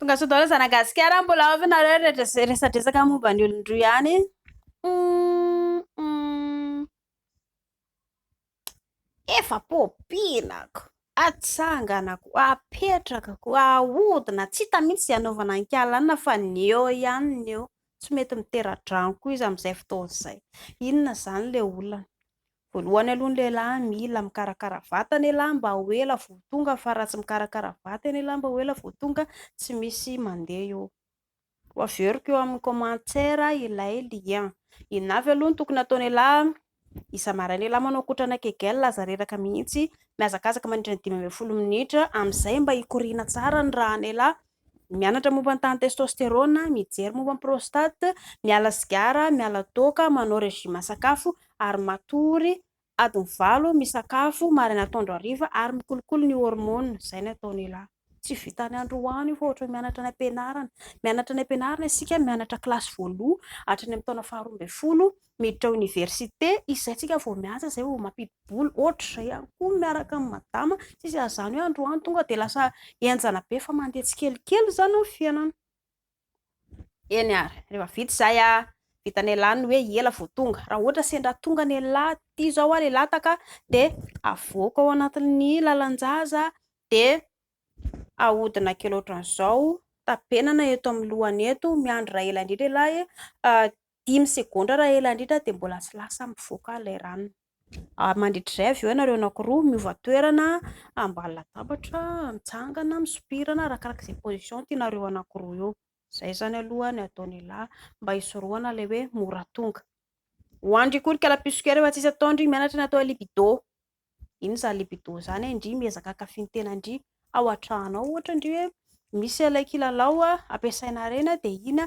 Tonga soa daholo Zanagasikara, mbola ao ve nareo resadresaka momba ny olon-droa ihany? Efa popinako, atsanganako, apetrakako, ahodina, tsy hita mihitsy izay hanaovana an'i Kalanina fa ny eo ihany ny eo. Tsy mety mitera-drano koa izy amin'izay fotoana izay. Inona izany ilay olana? Voalohany aloha ny lehilahy mila mikarakara vatana ialahy mba ho ela vao tonga fa raha tsy mikarakara vatana ialahy mba ho ela vao tonga tsy misy mandeha eo. Ho averiko eo amin'ny commentaire ilay lien. Inona avy aloha no tokony hataon'ialahy? Isa-maraina ialahy manao kotrana kegel, aza reraka mihitsy, mihazakazaka mandritra ny 15 minitra, amin'izay mba hikoriana tsara ny ràn'ialahy. Mianatra momba ny tahan'ny testostérone, mijery momba ny prostate, miala sigara, miala toaka, manao régime sakafo ary matory adiny 8, misakafo maraina atoandro hariva ary mikolokolo ny hormone. Izay no ataon'ialahy. Tsy vitan'ny androany io fa ohatran'ny mianatra any am-pianarana. Mianatra any am-pianarana isika, mianatra kilasy voaloha hatrany amin'ny taona faha-12, miditra oniversite, izay tsika vao miasa, izay vao mampidi-bola. Ohatr'izay ihany koa miaraka amin'i madama, tsisy an'izany hoe androany tonga dia lasa henjana be fa mandeha tsikelikely izany ny fiainana. Eny ary, rehefa vita izay, vitan'ialahy ny hoe ela vao tonga. Raha ohatra sendra tonga ny lehilahy, ity izao aho lehilahy taka, dia avoaka ao anatin'ny lalan-jaza, dia ahodina kely ohatran'izao, tapenana eto amin'ny lohany eto, miandry raha ela indrindra ialahy, 5 segondra raha ela indrindra dia mbola tsy lasa mivoaka ilay ranony. Mandritra izay avy eo ianareo anankiroa miova toerana, ambany latabatra, mitsangana, misopirana, arakaraka izay position tianareo anankiroa eo. Izay izany aloha ny ataon'ialahy mba hisorohana ilay hoe mora tonga. Ho an-dry koa ry kalapisokera efa tsisy ataon-dry mianatra ny atao hoe libido. Inona izany libido izany e? Ndry miezaka hankafy ny tenandry ao an-trano ao ohatra ndry hoe misy ilay kilalao ampiasaina ireny dia iny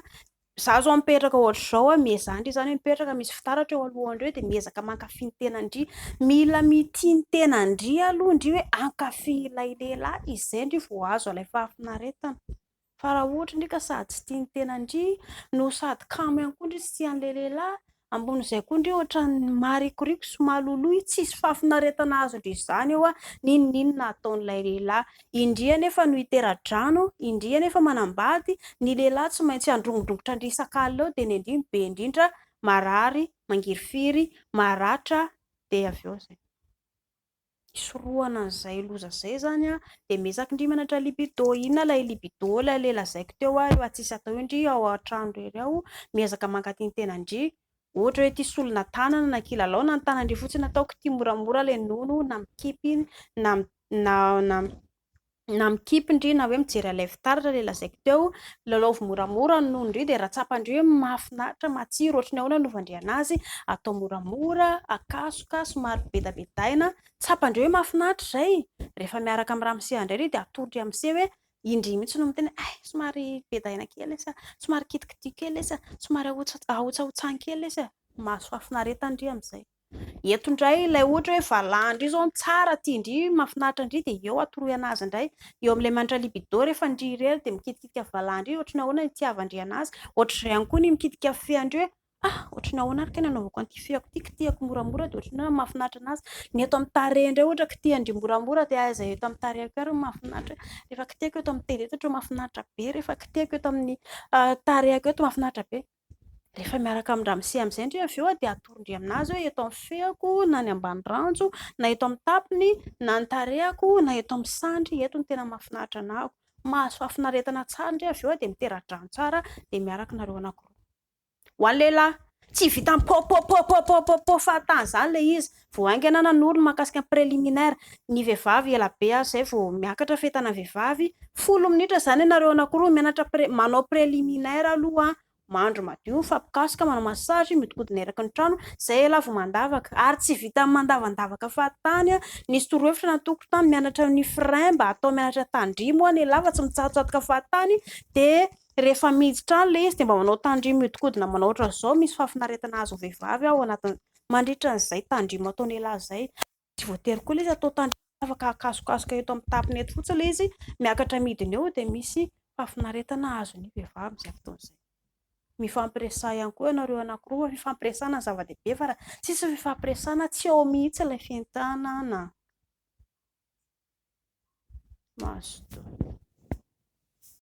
izaho izao mipetraka ohatr'izao miezaha ndry izany hoe mipetraka misy fitaratra eo alohan'ireo dia miezaka mankafy ny tenandry. Mila mitia ny tenandry aloha ndry hoe hankafy ilay lehilahy izay ndry vao azo ilay fahafinaretana. Fa raha ohatra ndry ka sady tsy tia ny tena ndry no sady kamo ihany koa ndry tsy tia an'ilay lehilahy, ambonin'izay koa ndry ohatran'ny marikoriko sy maloloha, tsisy fahafinaretana azon-dry izany eo n'inon'inona ataon'ilay lehilahy. Indry anefa no hitera-drano, indry anefa manambady, ny lehilahy tsy maintsy handrongondrongotra ndry isak'alina eo dia ny an-dry no be indrindra, marary, mangirifiry, maratra, dia avy eo izay. Hisorohana an'izay loza izay izany dia miezaka ndry mianatra libido. Inona ilay libido ilay le lazaiko teo rehefa tsisy atao io ndry ao an-trano irery ao, miezaka mankaty ny tena ndry. Ohatra hoe ity solona tanana na kilalao na ny tanan-dry fotsiny atao kity moramora ilay nono na mikipy iny na na na na mikipy ndry na hoe mijery an'ilay fitaratra ilay lazaiko teo, lalaovy moramora ny nono ndry dia raha tsapan-dry hoe mahafinaritra, matsiro, ohatry ny ahoana ny anaovan-dry an'azy, atao moramora, akasoka, somary bedabedaina, tsapan-dry hoe mahafinaritra izay, rehefa miaraka amin'ny ramose indray ry dia atoro-dry ramose hoe indry mihitsy no miteny hoe hay somary bedaina kely lesy a, somary kitikitiho kely lesy a, somary ahotsahotsano kely lesy a, mahazo fahafinaretana ndry amin'izay. Eto indray ilay ohatra hoe valan-dry izao no tsara, tian-dry, mahafinaritra an-dry dia eo atoroy an'azy indray. Eo amin'ilay manitra libido rehefa ndry irery dia mikitikitika valan-dry ohatry ny ahoana ny itiavan-dry an'azy. Ohatr'izay ihany koa ny mikitika fean-dry hoe ah ohatry ny ahoana ary kay ny anaovako an'ity feako ity, kitihako moramora dia ohatry ny hoe mahafinaritra an'azy. Ny eto amin'ny tarehy indray ohatra kitihan-dry moramora dia aiza eto amin'ny tarehiko ary no mahafinaritra. Rehefa kitihako eto amin'ny tenda eto ohatry ny mahafinaritra be, rehefa kitihako eto amin'ny tarehiko eto mahafinaritra be. Rehefa miaraka amin-dramose amin'izay ndry avy eo dia atoron-dry aminazy hoe eto amin'ny feako na ny ambany ranjo na eto amin'ny tapiny na ny tarehako na eto amin'ny sandry eto no tena mahafinaritra anahako. Mahazo fahafinaretana tsara ndry avy eo dia mitera-drano tsara dia miaraka nareo anankiroa. Ho an'ny lehilahy, tsy vitan'ny pôpôpôpôpôpô fahatany izany ilay izy. Vao haingana nanoro ny mahakasika ny préliminaire. Ny vehivavy ela be aza izay vao miakatra fahitana ny vehivavy. 10 minitra izany ianareo anankiroa mianatra pré- manao préliminaire aloha, mandro madio, mifampikasoka, manao massage, mihodinkodina eraky ny trano, izay ialahy vao mandavaka. Ary tsy vitan'ny mandavandavaka fahatany, nisy torohevitra nataoko tany mianatra ny frein mba atao mianatra tandrimo ho'a ny lehilahy fa tsy mitsatotsatoka fahatany, dia rehefa miditra any ilay izy dia mba manao tandrimo mihodinkodina manao ohatran'izao, misy fahafinaretana azon'ny vehivavy ao anatin'ny Mandritra an'izay tandrimo ataon'elah izay, tsy voatery koa ilay izy atao tandrimo, afaka akasokasoka eto amin'ny tapiny eto fotsiny ilay izy, miakatra midina eo dia misy fahafinaretana azon'ny vehivavy amin'izay fotoana izay. Mifampiresaha ihany koa ianareo anankiroa fa fifampiresahana no zava-dehibe fa raha tsisy fifampiresahana tsy ao mihitsy ilay fientanana. Mazotoa.